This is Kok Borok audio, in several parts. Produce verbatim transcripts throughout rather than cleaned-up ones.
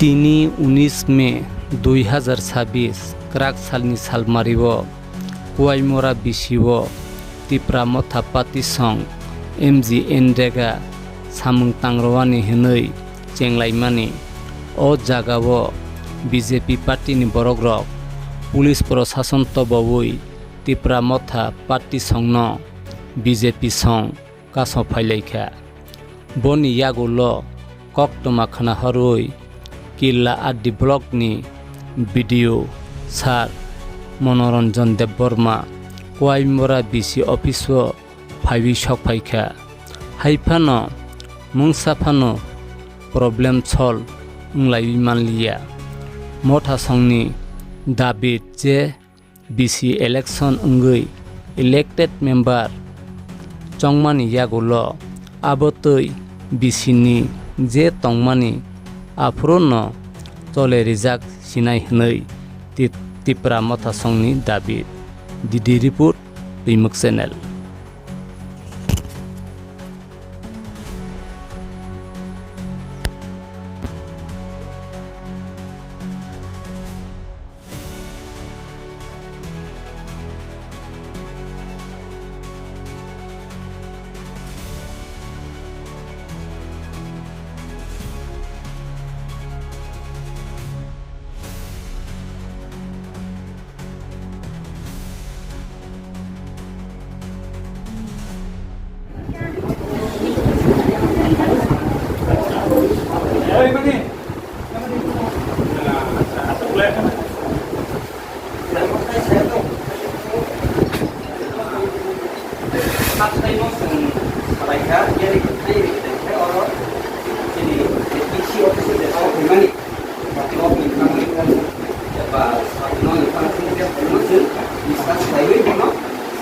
Tini unis May dui hazar sabis kwrak salni salmario Kuaimora bisio Tipra Motha Party song M G N rega samung tangrowani hwnwi chenglaimani. O jagao B J P partyni borokrok police prosason tobaui Tipra Motha Party songno B J P song kaso phailaikha. Boni yagulo koktwma khna horwi Killa R D blockni B D O sir Monoranjan Debbarma Koimbra B C office-o phaiwi sok phaikha. Hai phano mungsa phano problem solve wnglaiwi manliya. Motha songni David je B C election wngwi elected member chongmani yagulo abo twi B C ni je tongmani aphuru no chole rijak sinai hwnwi Ti-, Tipra Motha songni dabi. D D report, Twimuk channel.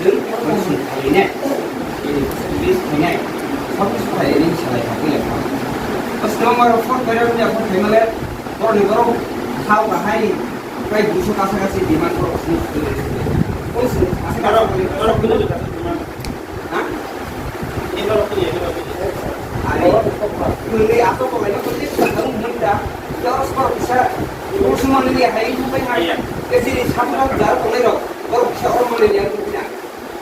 Chwng consultation khainai, chwng police khainai, sob kisu khainai salai kha, buya kha. Bwskango oro phone khairok ya, phone khaimale, borokni borok sao kahai, prai duiso kasa kasi demand borok chwng khainai. Police ni asa kasa borok, borok khainai. Borok khainai kasa demand. Ha? Ni borok khainai, ni borok khainai. Are, nini ato ko laino ko ni sa tang mun da, ya os borok kisa, police mo ni hai tu pai hai. Iya. Kasi ni sa borok jar ko laino, borok kisa oro mo ni ya tu na.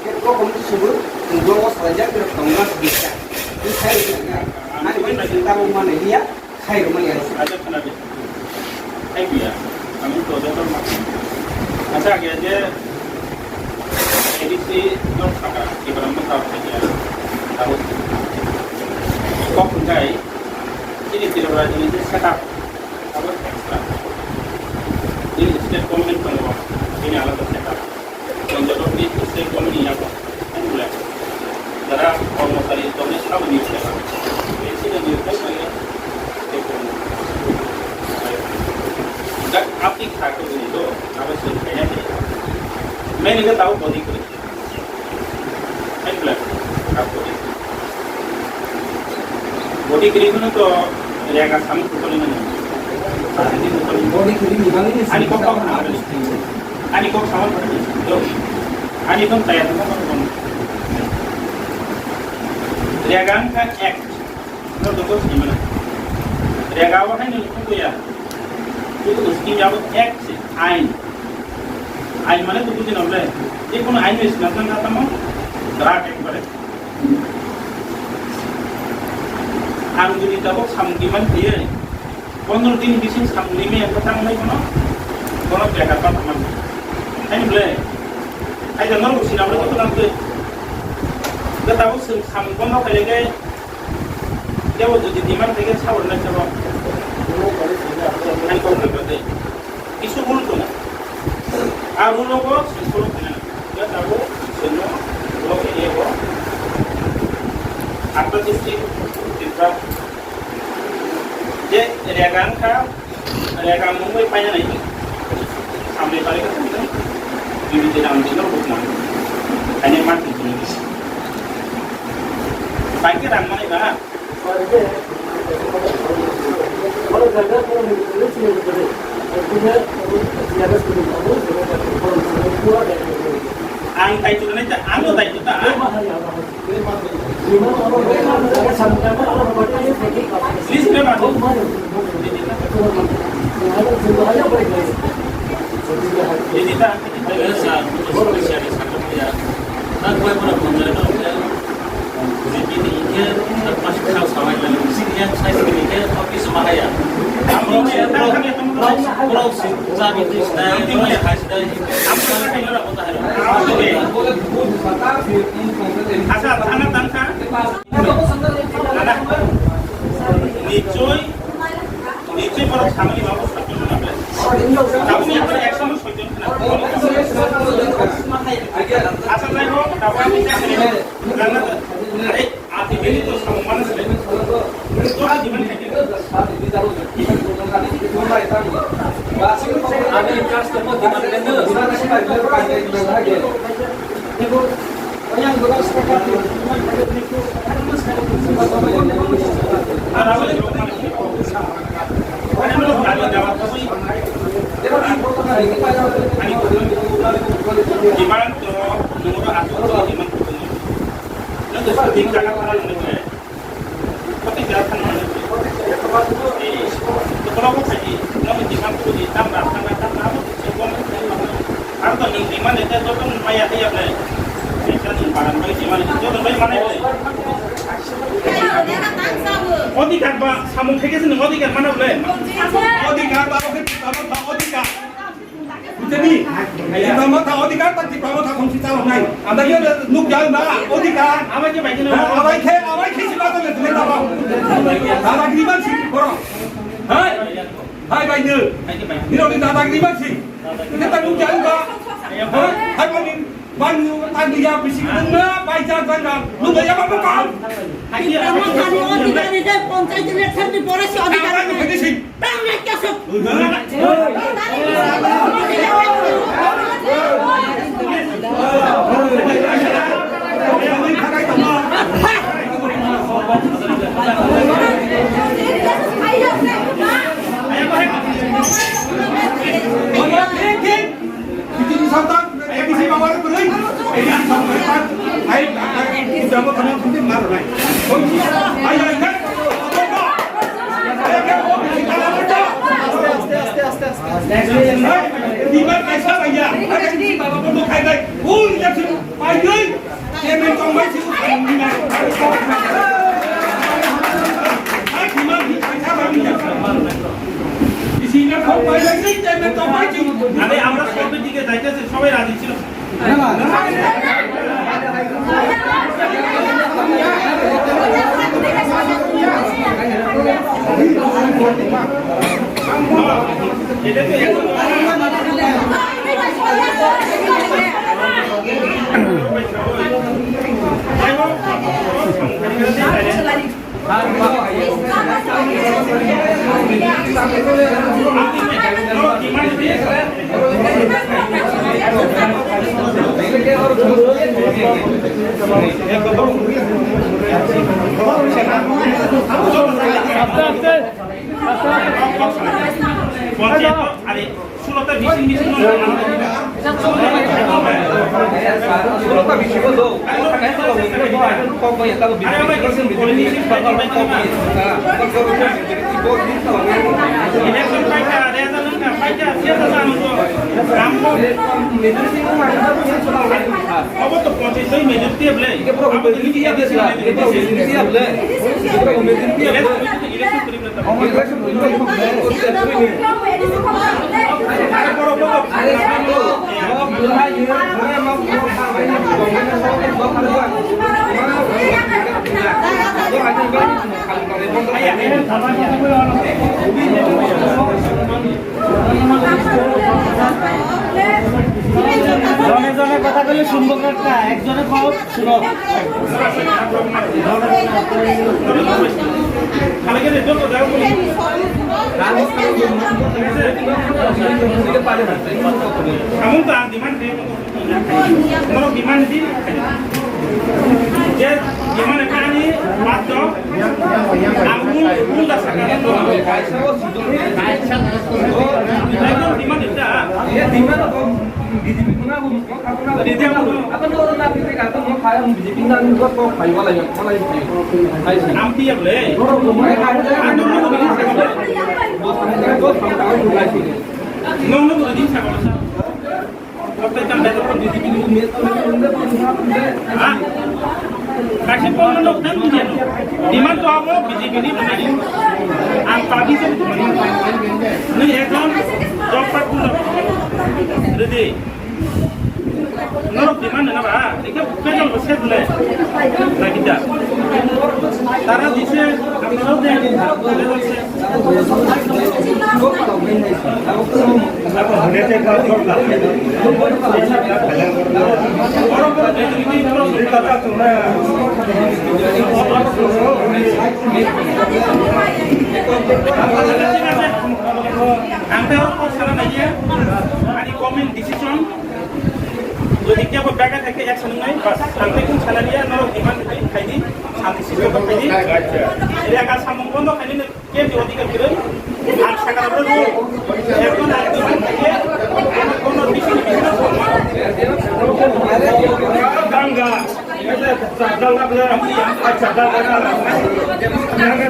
Khe borok bo swngwi, chwng borok o salaijak, khe tongma swngwi kha. Khe sai rwkha kha. Ani bai chwng tabuk manwi liya, sai rwmani ya. Acha khwna di. Hai biya. Ang to joto ma. Acha age je A D C nok saka, Tipra Motha saka, tabuk. Kok hwnkhai, chini Tripura ni je setup, tabuk extra. Chini state government tongo, chini alada setup. Chwng joto ni state government ni yago, ani bole jara kormochari tongnai sabo ni bole ba. Bini sida ni upai manya. Dak apni kha ko ni do, abo se kaya ni. Main ni tao body ko. Ani bole, abo body. Body kiri kono to rega samung kutoli mani. Body kiri ni bangwi ni ani kok kok na. Ani kok samung kutoli. Yo. Ani kong kaya kong kong. Rega ang ka ek. No dokos ni mana. Rega wa hai ni kong ya. Itu scheme ya ek se ain. Ain mane to bujina bole. Je kono ain ni sna sna tamo. Drug ekbare. Ang jodi tabuk samung demand khlaiwi, pondro din bising samung rimwi ang kwthang wngnai phano, bono bekar pa tongmani. Ani bole, hai da norok sinamrok to nang twi. Da tabuk chwng samung bondo khailai khe, tebo jodi demand khlai khe sawi rwnai sabo. Ani kok nang twi. Kisu rule tongo. A rule o bo sengkolo khaina. Hwnkhe tabuk sengno block area o Upper District Tripura je rega wngkha, rega mungbai paina nai. Samni pare khe tongthung. Bibidi ram dino bukma. Khaina ma tongthung. Bai khe rang manai ba. Ang daityo nai ta, ang no daityo ta. Please, be ma. Jadi tak, kita bisa, bisa, bisa, bisa. Nang bai pura punjai no, B J P ni hingke, tak masih kau sawai lagi. Sini yang saya sini ke, tapi semahaya. Amro, amro, amro, amro, si, sabi tu, saya, amro, saya, saya, amro, saya, amro, saya, amro. Asal, anak bangsa, anak, nichoi, Nichoi borok samani babu sotto jona ble. Tabuk ni ekshon sotto jona. Asa jai hok, tabuk ni ekshon jona. Are, ati bini to samung mana sile. Jona di mana kake. Ani customer demand keno. Aro to nwng demand ni joto maya haya ble. Ekta nwng baran bai demand ni joto bai manai ble. Odhikar ba samung khe khe se nwng odhikar mana ble. Odhikar ba oke ba odhikar. Bujhani? Tipra Motha odhikar ta Tipra Motha khongsi chaloknai. Amda yo nuk jal ba odhikar. Amai khe bai khe. Amai khe, amai khe si ba le le ba. Dada griban si boro. Hai. Hai bai ne. Nirok ni dada griban si. Kita nuk jal ba. Hai bai ni. Bang, tang dia bisi kudung na, bai jang jang jang. Lu bai apa bukan? Kamu kami orang tidak ada panchayat election di Polres yang ada. Apa yang kena sih? Tang naik kasut. Ayo, ayo, ayo, ayo. Piti ni santan, A B C power beri. A B C power pan. Ai, ai, udah mau teman penting marah, naik. Ayo, naik. Di mana kaisa, ya? Ada di sini, bapak pun mau kayak, naik. Oh, iya, sini. Paidoi, chairman tongbai si, আরে আমরা সব দিকে যাইতেছি, সবাই রাজি ছিল। আরে ষোলোটা বিশ মিনিট ষোলোটা বিশ minute. Election paikha, reza nungkha, paikha, siyasa sa nungkha. Ramkho. Obo to pachis soi majority able. Abo to media able. Election, election, election. জনে জনে কথা কইলে শুনবো কারটা, একজনে কও। শুনো। Amung ta demand de. Mono demand di. Je demand ka ani mat do. Amung unda sakare do. Ekdom demand da. Ha? Kaisa pono no tang bujiya no. Demand to abo B J P ni bujiya ni. Ang public se bujiya ni. Ni ekdom job card puno. Ready. Norok demand na ba? Ekhe federal se bole. Lagi da. Tara dise, ang norok de. Ang tei o kok sana naiya, ani comment decision, jodi kebo bega thake action nai, bas, ang tei kung sana liya, norok demand khaidi, shanti system khaidi. Area ka samung bondo khaidi. Kemni odhikar kwrwi? Ang sakha rw rw. Ekdom ang demand khe, kono bisi ni bisi na songma. Ganga. Ganga bwle, acha, ganga. Ganga.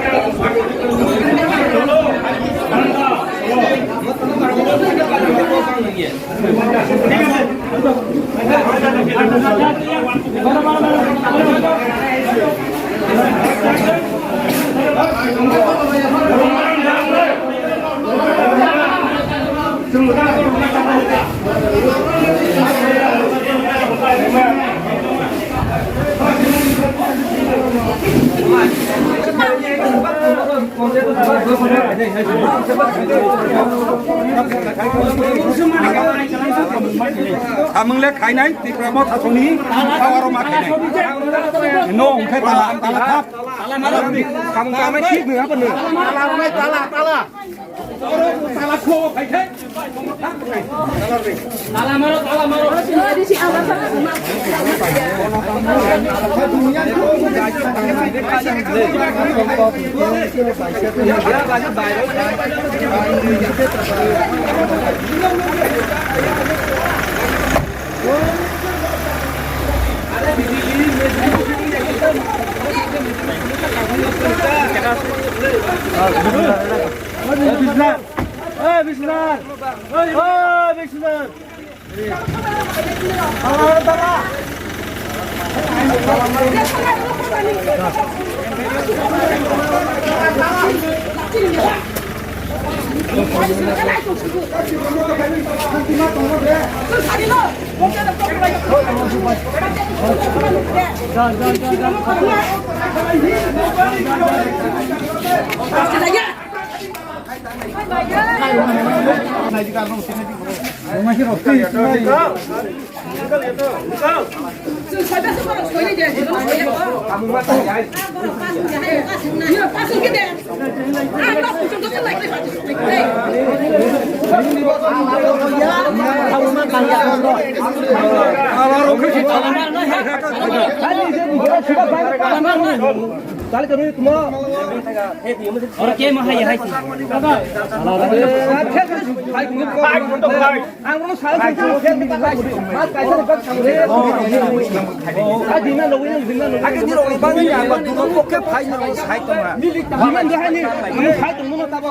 Samung le khainai, Tipra Motha songni, power ma khainai. No, hwnkhe tala, tala thap. Samung khainai thik nung apa nung? Tala, tala, tala. Tala kho khai khai. Bisnar! Oi, Bisnar! Oi, Bisnar! Oro ke ma hai hai si. Ang no sa sa sa sa sa sa sa sa dina lo win dina lo. Ake dina lo bang ni ang ba duma poke phai na sai to ma. Dina de hai ni ang sai to mo ta ba.